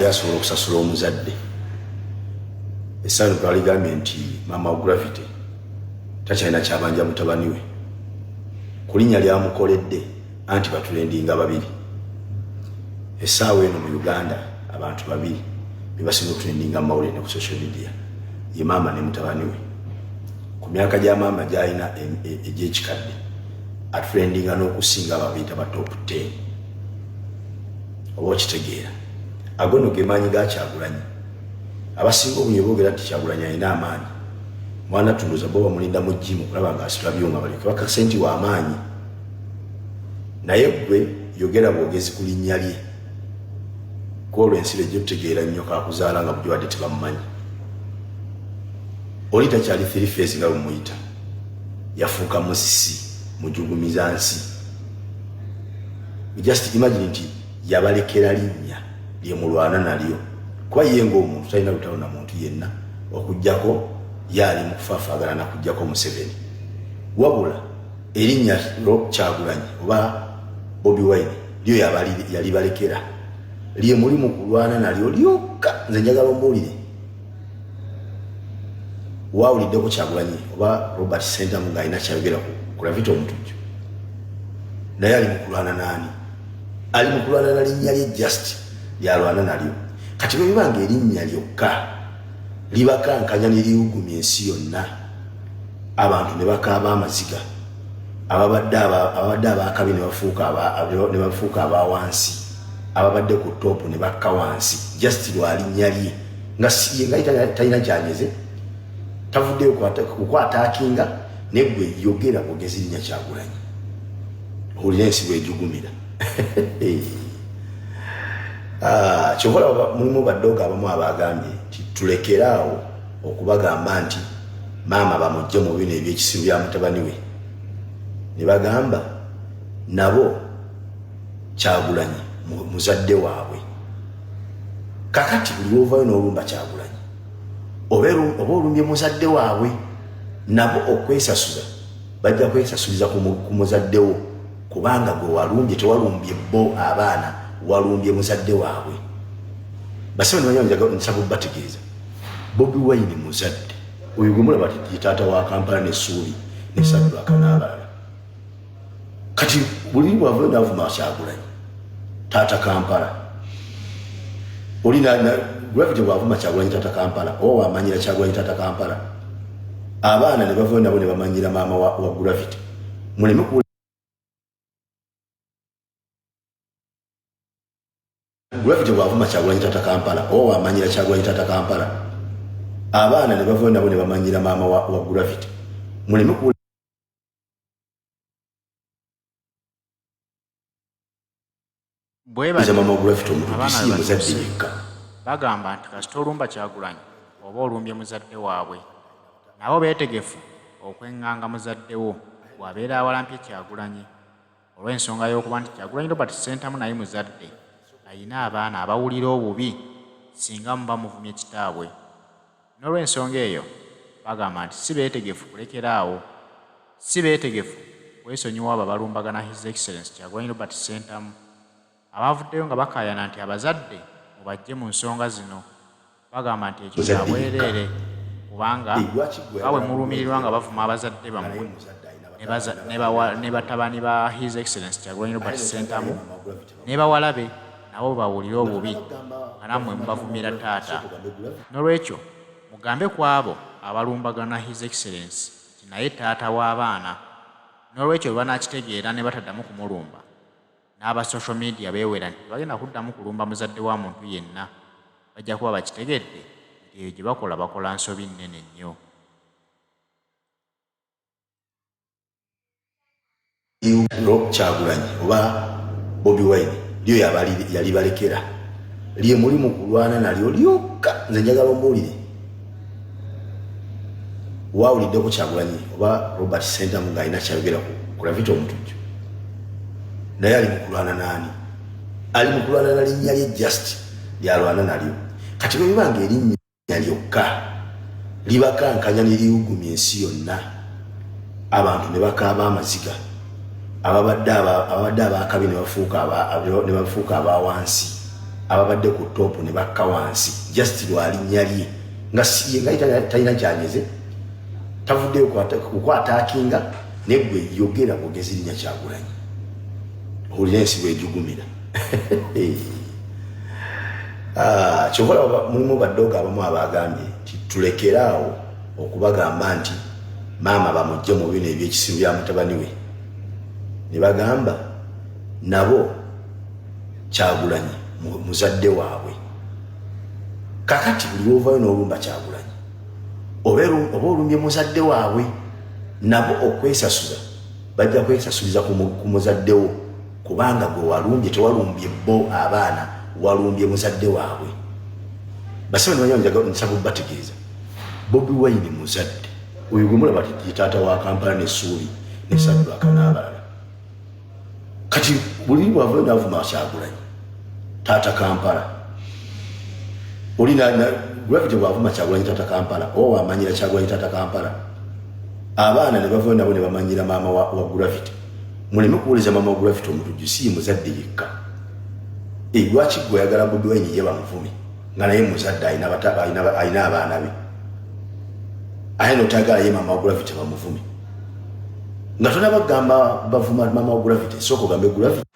Asobola okusasula omuzadde. Essaawa eno twaligambye nti maama wa Gravity takyalina kyabanja mutabani we ku linnya lyamukoledde, anti batulendinga babiri. Essaawa eno mu Uganda abantu babiri be basinga okutulendinga mu mawulire ne ku social media, ye maama ne mutabani we. Ku myaka gya maama gy'alina egy'ekikadde, atulendinga n'okusinga ababiyita ba top 10, oba okitegeera. Ago no ge maanyi ga Kyagulanyi. Abasinga obunye boogera nti Kyagulanyi alina amaanyi. Mwana tunduza bo bamulinda mu gym okulaba ng'asitula byuma balyoke bakakase nti wa maanyi. Naye ggwe yogera bwogezi ku linnya lye, kwolwo ensi lwejja otutegeera nnyo kakuzaala nga bujowadde tebamumanyi. Oli takyali three phase nga bwemuyita, yafuuka musisi mujugumiza nsi. Just imagine nti yabalekera linnya lyemulwana nalyo, kuba ye ng'omuntu talina lutalo na muntu yenna okuggyako ye ali mu kufaafaagana na kuggyako Museveni. Wabula erinnya Kyagulanyi oba Bobi Wine lyo yalibalekera, lye muli mu kulwana nalyo lyokka. Nze njagala ombuulire, wawuliddeko Kyagulanyi oba Robert Ssentamu ng'alina kyayogera ku Gravity Omutujju? Naye ali mu kulwana naani? Ali mu kulwana na linnya lye, just lyalwana nalyo. Kati bwe biba nga erinnya lyokka libakankanya ne liwugumya ensi yonna, abantu ne bakaaba amaziga, ababadde abakabi ne bafuuka aba wansi, ababadde ku top ne bakka wansi, just lwa linnya lye, nga si ye nga talina kyanyeze, tavuddeyo kukwataakinga. Naye gwe yogera bwogezi linnya Kyagulanyi, owulira ensi bwejugumira. Ah, kyova olaba mulimu badoogo abamu abagambye nti tulekere awo okubagamba nti maama bamugje mu bino ebyekisiru bya mutabani we, ne bagamba nabo Kyagulanyi muzadde waabwe. Kakati buli lwovayo n'olumba Kyagulanyi oba olumbye muzadde waabwe, nabo okwesasuza bajja kwesasuliza ku muzadde wo, kubanga gwe walumbye tewalumbye bo abaana, walumbye muzadde waabwe. Basebe nsaba bategeeza, Bobi Wine muzadde oyo gwe mulaba ye taata wa Kampala n'essuubi ne Saddulaka n'abalala. Kati buli bwavayo navuma Kyagulanyi taata Kampala, oli Gravity bwavuma Kyagulanyi taata Kampala, oba wamanyira Kyagulanyi taata Kampala, abaana ne bavayo nabo ne bamanyira maama wa Gravity. Muleme Gravity bwavuma Kyagulanyi taata Kampala, oba wamanyira Kyagulanyi taata Kampala, abaana ne bavayo nabo ne bamanyira maama wa Gravity. Muleme Bwe batyo mama wa Gravity omuntu abaana si bwe ye muzadde batuuse yekka. Bagamba nti kasita olumba Kyagulanyi oba olumbye muzadde waabwe. Nabo beetegefu okweŋŋanga muzadde wo bw'abeera awalampye Kyagulanyi olw'ensonga y'okuba nti Kyagulanyi Robert Ssentamu naye muzadde alina abaana abawulira obubi singa muba muvumye kitaabwe. N'olw'ensonga eyo bagamba nti si beetegefu kulekera awo, si beetegefu kwesonyiwa abo abalumbagana His Excellency Kyagulanyi Robert Ssentamu abaavuddeyo nga bakaayana nti abazadde mubaggye mu nsonga zino. Bagamba nti ekyo kya Muzadde yekka. bwereere kubanga Eh, lwaki gwe nga bwe oyagala mulumirirwa nga kumwogera bavuma abazadde nga naye bammwe muzadde alina ne batabani ne batabani ba His Excellency Kyagulanyi ate Robert n'okyagala ye Ssentamu maama wa Gravity ne bawala be nabo bawulire nga obubi tonabagamba nga nammwe bavuma maama wa mubavumira Gravity, taata. sooka ogambe Gravity. N'olwekyo mugambe ku abo abalumbagana His Excellency nti naye taata w'abaana. N'olwekyo bwe banaakitegeera ne bataddamu kumulumba, n'aba social media beewera nti tebagenda kuddamu kulumba muzadde wa muntu yenna, bajja kuba bakitegedde nti eyo gye bakola bakola nsobi nnene nnyo. Kyagulanyi oba Bobi Wine lyo yalibalekera, lye muli mu kulwana nalyo lyokka. Nze njagala ombuulire, wawuliddeko Kyagulanyi oba Robert Ssentamu ng'alina kyayogera ku Gravity Omutujju? Naye ali mu kulwana naani? Ali mu kulwana na linnya lye, just lyalwana nalyo. Kati bwe biba nga erinnya lyokka libakankanya ne liwugumya ensi yonna, abantu ne bakaaba amaziga, ababadde abakabi ne bafuuka aba wansi, Ababadde ku top ne bakka wansi just lwa linnya lye, nga siye nga talina kyanyeze, tavuddeyo kukwataakinga. Naye gwe yogera bwogezi linnya Kyagulanyi, owulira ensi bwejugumira. Ah, kyova olaba mulimu badoogo abamu abagambye nti tulekeraawo okubagamba nti maama bamugje mu bino ebyekisiru bya mutabani we, ne bagamba nabo Kyagulanyi muzadde waabwe. Kakati buli lwovayo n'olumba Kyagulanyi, oba olumbye muzadde waabwe. Nabo okwesasuza bajja kwesasuliza ku muzaddewo, kubanga gwe walumbye, tewalumbye bo abaana, walumbye muzadde waabwe. Basebe, nsaba bategeeza, Bobi Wine muzadde. Oyo gwe mulaba ye taata wa Kampala nesuubi ne Saddulaka n'abalala. Kati buli bwavayo navuma Kyagulanyi taata Kampala, oli Gravity bwavuma Kyagulanyi taata Kampala, oba wamanyira Kyagulanyi taata Kampala, abaana ne bavayo nabo ne bamanyira maama wa Gravity. Muleme kuwuliza maama wa Gravity omutujju, si muzadde yekka. Eh, lwaki gwe oyagala Bobi Wine ye bamuvume nga naye muzadde, alina abaana be, aye notagala ye maama wa Gravity bamuvume? Nga tonabagamba bavuma maama wa Gravity, sooka ogambe Gravity.